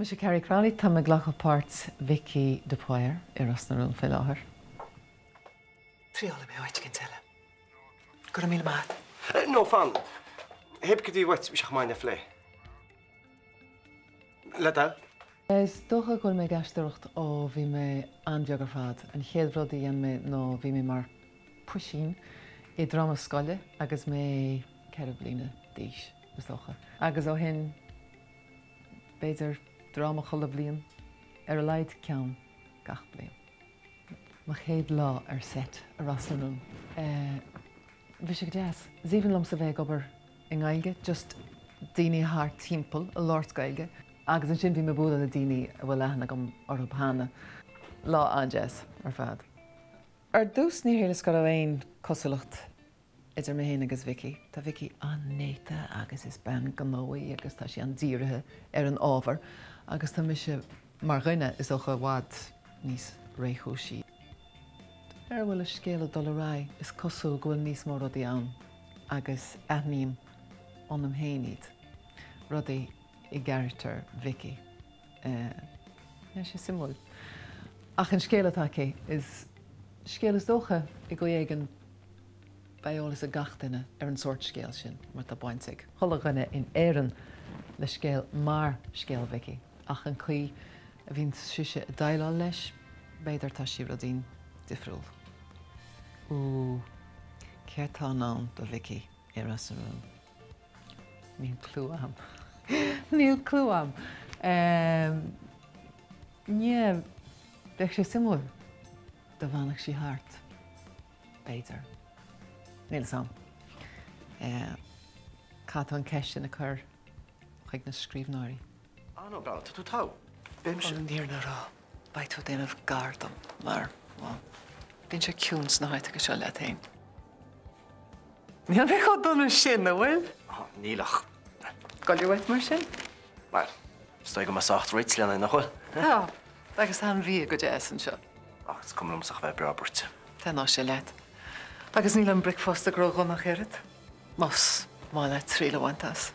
mise Carrie Crowley, tá mé ag glacadh páirt Vicky de Paor i Ros na Rún faoi láthair. Triailfidh mé áit éicint eile. Go raibh míle maith a't. No, fan. Pé cad a bhí uait, bhí sé chomh maith ná phlé. Le d'thoil. Is dócha go bhfuil mé ag aisteoireacht ó bhí mé an-bheag ar fad. An chéad rud a dhein mé ná bhí mé mar puisín i dráma scoile agus mé 4 bliana d'aois, is dócha. Agus ó shin, b'fhéidir dráma chuile bhliain, ar a laghad ceann gach bliain. Mo chéad lá ar set i Ros na Rún. Bhí sé go deas. Is aoibhinn liomsa bheith ag obair i nGaeilge, just daoine thart timpeall ag labhairt Gaeilge. Agus ansin bhí mé ag bualadh le daoine a bhfuil aithne agam orthu cheana. Lá an-deas ar fad. Ar dtús níor shíleas go raibh aon cosúlacht idir mé féin agus Vicky. Tá Vicky an-néata agus is bean gnó í agus tá sí an-dírithe ar an ábhar agus tá mise mar dhuine is dócha i bhfad níos réchúisí. Mar a bhfuil an scéal ag dul ar aghaidh is cosúil go bhfuil níos mó rudaí ann agus aithním ionam féin iad, rudaí i gcarachtar Vicky. Tá sé suimiúil. Ach an scéal atá aici, is scéal is dócha i gcaoi éigin beidh eolas ag gach duine ar an sórt scéal sin mar tá baint ag chuile dhuine in Éirinn le scéal mar scéal Vicky ach an chaoi a bhíonn sise ag déileáil leis, b'fhéidir tá sí ruidín difriúil. Ooh, céard tá i ndán do Vicky i Ros na Rún? Níl clue a'm. Níl clue a'm. Yeah, bheadh sé suimiúil dá bhfanfadh sí thart, b'fhéidir. Níl 'fhios a'm. Caithfidh tú an ceist sin a chur chuig na scríbhneoirí. Ah no, Bella, tá tú togha. Beidh mise. Chun an fhírinne a rá, beidh tú ag déanamh gar dom mar, bhuel, bíonn sé ciúin sna háiteacha seo leat féin. Níl mé chomh dona sin, an bhfuil? Ah, níl ach. Goile uait mar sin? Bhuel, is dóigh go mbeidh sách réidh lena, nach bhfuil? Tá, agus tá an bia go deas anseo. Ach is cuma liomsa ach bheith breá bruite. Taitneoidh sé leat. Agus níl an bricfeasta ach ródhona ach oiread. Más maith leat triail a bhaint as.